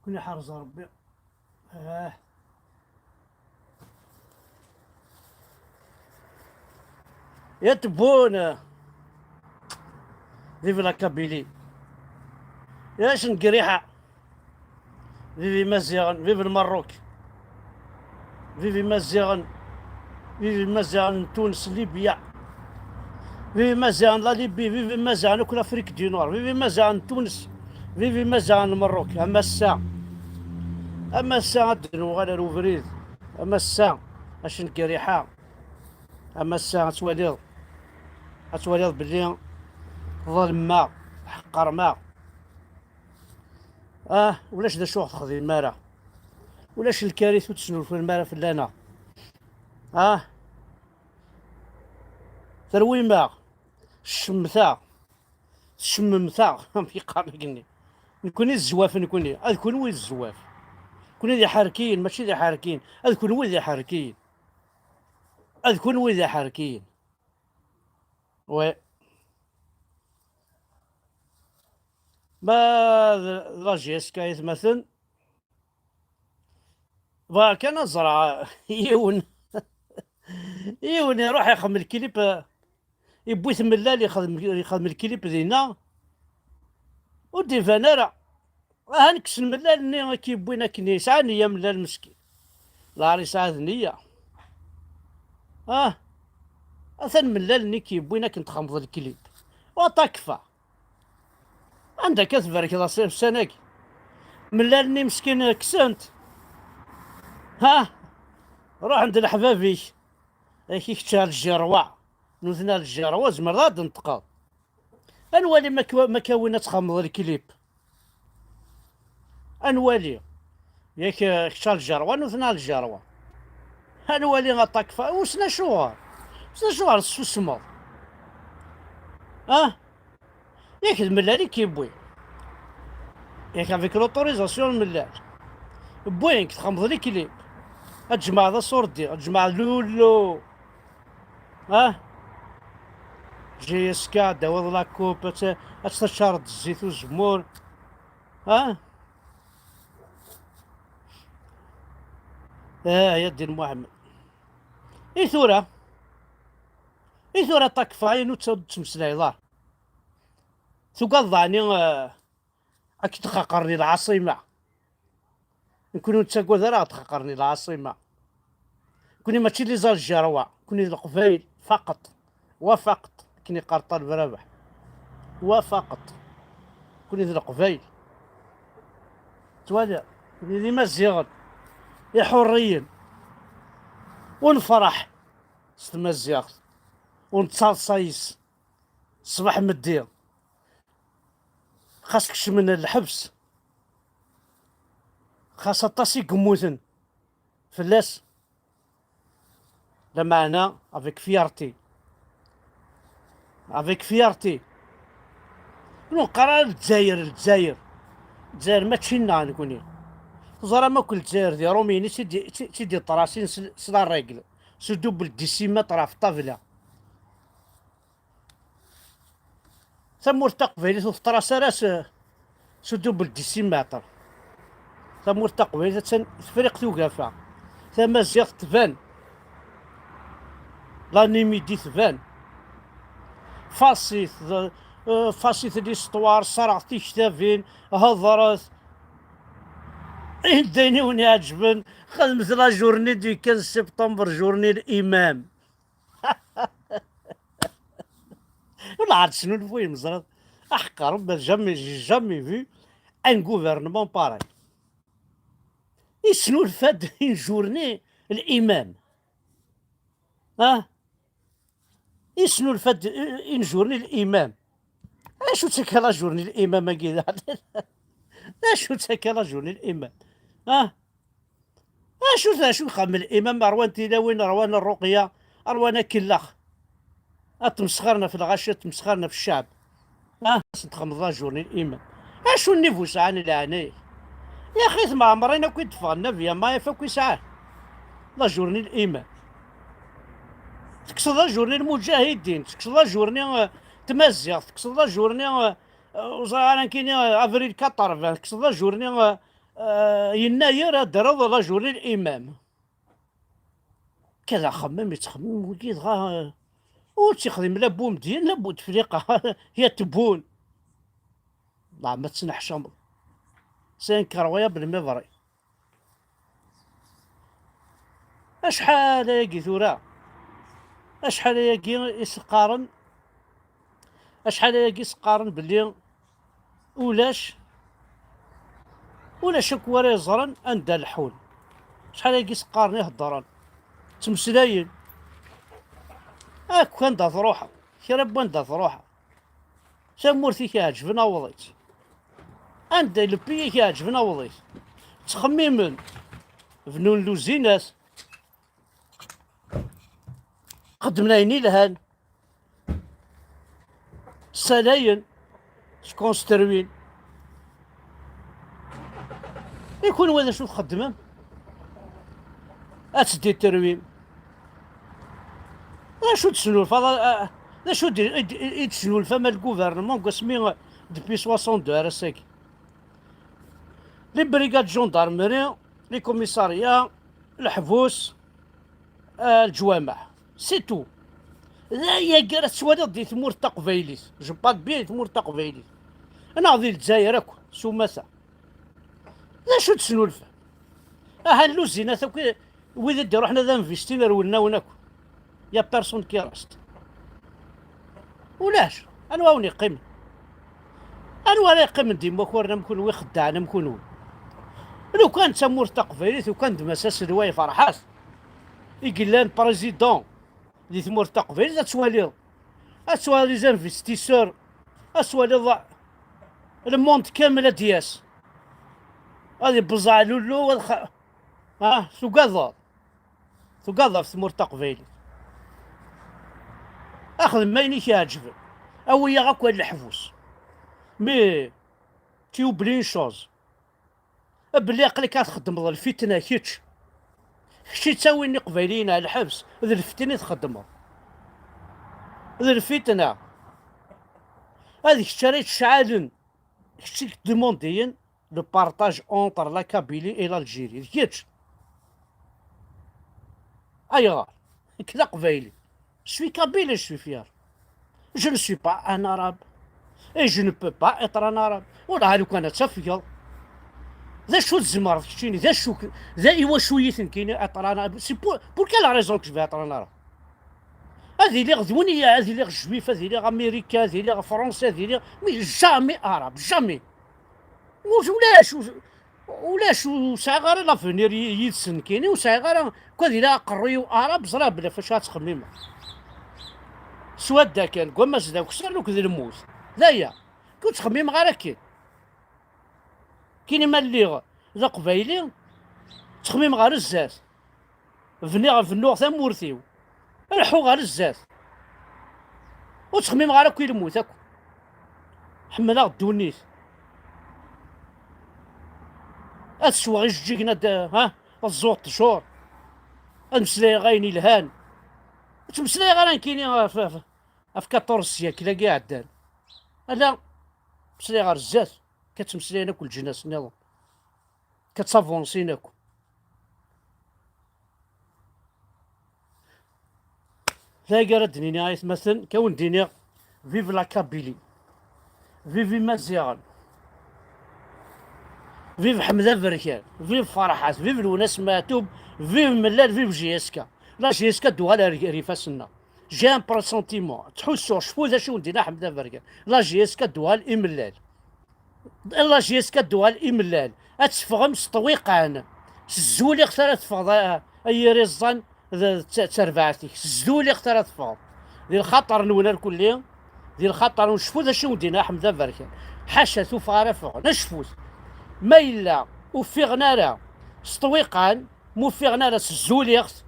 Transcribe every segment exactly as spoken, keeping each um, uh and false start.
Kun iḥrez Rebbi. Ah. Ya tebun. Vive la Kabylie. Ya acu n giriḥa. Vive Imaziɣen, vive le Maroc. Vive Imaziɣen, vive Imaziɣen n Tunes, Libya. Vive Imaziɣen la Libye, vive Imaziɣen akk l'Afrique du Nord, vive Imaziɣen n Tunes, vive Imaziɣen n Maroc. Am ass-a, am ass-a ad d-nuɣal ar ubrid. Am ass-a, acu n giriḥa. Am ass-a ad twaliḍ, ad twaliḍ belli ḍelmeɣ, ḥeqqreɣ. Ah, ulac d acu ur ɣ-texdim ara. Ulac lkarit ur tesnulfam ara fell-aneɣ. Ah, terwim-aɣ, tcemmet-aɣ, tcemmem-aɣ, amek yeqqar dagi-nni. Nekni d zzwaf nekni, ad kunwi d zzwaf. Nekni d iḥerkiyen, mačči d iḥerkiyen, ad kunwi d iḥerkiyen. Ad kunwi d iḥerkiyen. Ouais. Ma d, d la J S K aytmaten. Bɣiɣ kan ad ẓreɣ yiwen, yiwen iruḥ ixdem lklip, yewwi-t mellal, ixdem, ixdem lklip dinna. Ur d-iban ara. Aha, nekkes lmellal-nni i k-yewwin akken yesɛa nniya, mellal meskin. Lɛar yesɛa d nniya. Ah, atan mellal-nni i k-yewwin akken txedmeḍ lklip. Wa takfa. Anda akka tberkeḍ a s-, ussan-agi? Mellal-nni meskin kksen-t. Ha? Ruḥ-d leḥbab-ik. Ak i kečč ar ljerwa. Nutni ar ljerwa, tzemreḍ ad d-tenṭqeḍ. Ad nwali ma k-, ma k-awin ad txedmeḍ lklip. Ad nwali. Yak, eh, kečč ar ljerwa, nutni ar ljerwa. Ad nwali aṭakfa. Wissen acuɣer? Wissen acuɣer tessusmeḍ? Ah? Yak d mellal i k-yewwi. Yak avec l'autorisation n mellal. Wwin-k, txedmeḍ lklip. Ad tjemɛeḍ aṣurdi, ad tjemɛeḍ lullu. Ah? J S K, ad d-tawiḍ la coupe, ad t-, ad teččareḍ d zzit uzemmur. Ah? Ah, ya ddin Muḥemmed. I tura? I tura ṭakfa-in ur tt-, ur ttmeslayeḍ ara. Tugadeḍ ɛni, eh, ad k-id-xaqren i lɛaṣima? Nekni ur nettagad ara ad ɣ-d-xaqren i lɛaṣima. Nekni mačči d les Algérois, nekni d Leqbayel faqeṭ. Wa faqeṭ, akken yeqqar Ṭaleb Rabeḥ. Wa faqeṭ. Nekni d Leqbayel. Twala, nekni d Imaziɣen, Iḥurriyen. Ur nefṛeḥ s tmaziɣt, ur nettaḍsa yes-s. Ṣṣbeḥ meddi, xas kecmen lḥebs, xas aṭas i yemmuten fell-as, lameɛna avec fierté, avec fierté. Ur neqqar ara Lezzayer, Lezzayer. Lezzayer mačči nneɣ nekni. Teẓram akk Lezzayer d Iṛumiyen i tt-id-, i tt-, i tt-id-iṭrasin s, s la règle, s double décimètre ɣef ṭṭabla. Tamurt taqbaylit ur teṭṭras ara s, s double décimètre. Tamurt taqbaylit attan tefriq tugafa. Tamaziɣt tban. L'animité tban. Fasit, d, eh, fasit l'histoire, ṣṣreɣ tiktabin, hedṛet. Anda ayen i wen-iɛeǧben, xedmet la journée du quinze septembre, journée l'imam. Ur la tesnulfuyem, ẓriɣ. Aḥeqqar, ben, jamais, j'ai jamais vu un gouvernement pareil. Yesnulfa-d une journée l'imam. Ah? Yesnulfa-d une journée l'imam. Acu-tt akka la journée l'imam-agi? Acu-tt akka la journée l'imam? Ah? Acu d acu ixeddem l'imam? Rwan tilawin, rwan rruqya, rwan akellax. Ad tmesxirem ɣef lɣaci, ad tmesxirem ɣef cceɛb. Ah, ad txedmeḍ la journée l'imam. Acu n niveau sɛan leɛnaya-k? Yaxi tmeɛmrin akk i d-ffɣen, Nabya Maɛif akk yesɛa la journée l'imam. Tekkseḍ la journée lmuǧahidin, tekkseḍ la journée, euh, tmaziɣt, tekkseḍ la journée, euh, euh, ur ẓriɣ ara nekkini, euh, avril quatre-vingts, tekkseḍ la journée, euh, Ah, yennayer ad d-terreḍ la journée l'imam. Kada axemmem yettxemmim wigi dɣa, ah, ur tt-ixdim la Bumedyen la Bouteflika, ya Tebboune. Ḍeɛ ma tettneḥcameḍ. C'est incroyable, mais vrai. Acḥal ayagi tura, acḥal ayagi i s-qqaren, acḥal ayagi i s-qqaren belli ulac, ulac akk wara yeẓran anda leḥḥun. Acḥal ayagi i s-qqaren, i heddren, ttmeslayen. Akk anda truḥeḍ, kra n wanda truḥeḍ. Tamurt i k-iɛeǧben, awḍ-itt. Anda le pays i k-iɛeǧben, awḍ-it. Ttxemmimen, bnun luzinat, xeddmen ayen ilhan, ssalayen, skonsterwin. I kunwi d acu txeddmem? Ad tditerwim. D acu d-tesnulfaḍ, a, a, d acu d, i d, i d-tesnulfam a le gouvernement deg wasmi, depuis soixante-deux ar ass-agi? Les brigades gendarmerie, les commissariats, leḥbus, eh, leǧwameɛ. C'est tout. D ayagi ara tettwaliḍ di tmurt taqbaylit. Je parle bien di tmurt taqbaylit. Neɣ di Lezzayer akk, s umata. D acu d-tesnulfam? Aha, luzinat akk, wid i d-iruḥen ad investin rewlen-awen akk. Y a personne qui reste. Ulac. Anwa wen-iqqimen? Anwa ara yeqqimen di Imakaren am kunwi, xeddaɛen am kunwi? Lukan d tamurt taqbaylit, lukan d Mass Aselway Ferḥat i yellan président di tmurt taqbaylit, ad twaliḍ, ad twaliḍ les investisseurs, ad twaliḍ le monde kamel ad d-yas, ad ibeẓẓeɛ lullu, ad xa-, ah, tugadeḍ, tugadeḍ ɣef tmurt taqbaylit. Axdem ayen i k-iɛeǧben, awi-yaɣ akk ar leḥbus. Mais tu oublies une chose, belli aql-ik ad txeddmeḍ lfitna kečč. Kečč i ttawin iqbayliyen ar lḥebs, d lfitna i txeddmeḍ. D lfitna. Ad kečč ara yettceɛlen, kečč i k-demandiyen le partage entre la Kabylie et l'Algérie. D kečč. Ayɣer? Nekk d aqbayli. Je suis kabyle et je suis fier. Je ne suis pas un arabe. Et je ne peux pas être un arabe. Ur ɛad ukan ad tafgeḍ. D acu tzemreḍ keččini? D acu k-, d iwacu yit nekkini être un arabe? C'est pour, pour quelle raison que je vais être un arabe? Ad iliɣ d win i, ad iliɣ juif, ad iliɣ américain, ad iliɣ français, ad iliɣ, mais jamais arabe, jamais. Ulac, ulac, ulac, ur sɛiɣ ara l'avenir y-, yid-sen kini, ur sɛiɣ ara, kad ila aqerruy-iw arab, ẓriɣ belli ɣef wacu ad ttxemmimeɣ. S wadda kan, deg wammas d akessar, akked lmut. D aya. Ur ttxemmimeɣ ara akken. Kini ma lliɣ d aqbayli, ttxemmimeɣ ɣer zdat. Bniɣ, bennuɣ tamurt-iw. Leḥḥuɣ ɣer zdat. Ur ttxemmimeɣ ara akk i lmut akk. Ḥemmleɣ ddunit. Ad sweɣ ijeǧǧigen, ad, ha, ad ẓẓuɣ ṭṭjur. Ad meslayeɣ ayen ilhan. Ur ttmeslayeɣ ara nekkini ɣef, ɣef, ɣef quatorze siècle-agi iɛeddan. Ala, meslayeɣ ɣer zdat. Ka ttmeslayen akk leǧnas nniḍen. Ka ttavansin akk. Dagi ara d-nini, ay atmaten, ka wen-d-iniɣ, vive la Kabylie, vive Imaziɣen, vive Ḥmed Aberkan, vive Ferḥat, vive Lwennas Meɛtub, vive Mellal, vive J S K. La J S K ad d-tuɣal ar, ar ifassen-nneɣ. J'ai un pressentiment. Ttḥussuɣ, cfu d acu i wen-d-yenna Ḥmed Aberkan. La J S K ad d-tuɣal i Mellal. La J S K ad d-tuɣal i Mellal. Ad teffɣem s ṭṭwiqan. S zzuliɣt ara teffɣeḍ, a, a yir iẓẓan d, d t-, d terbaɛt-ik. S zzuliɣt ara teffɣeḍ. Di lxaṭer-nwen arkulli, di lxaṭer-nwen, cfu d acu i wen-d-yenna Ḥmed Aberkan. Ḥaca, tuffɣa ara ffɣen. Acfut. Ma yella ur ffiɣen ara s ṭṭwiqan, ma ur ffiɣen ara s zzuliɣt,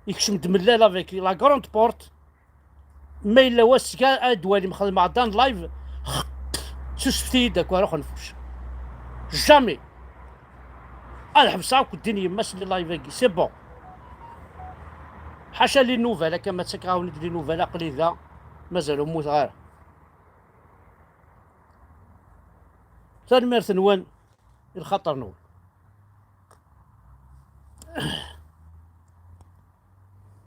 ikcem-d Mellal avec la grande porte. Ma yella wass kan ad d-walim xedmeɣ dan live, susfet-iyi-d akk, ara xenfuc. Jamais. Ad ḥebseɣ akk ddin yemma-s n live-agi. C'est bon. Ḥaca les nouvelles, akka ma ttakkeɣ-awen-d les nouvelles, aql-i da, mazal ur mmuteɣ ara. Tanemmirt-nwen i lxaṭer-nwen.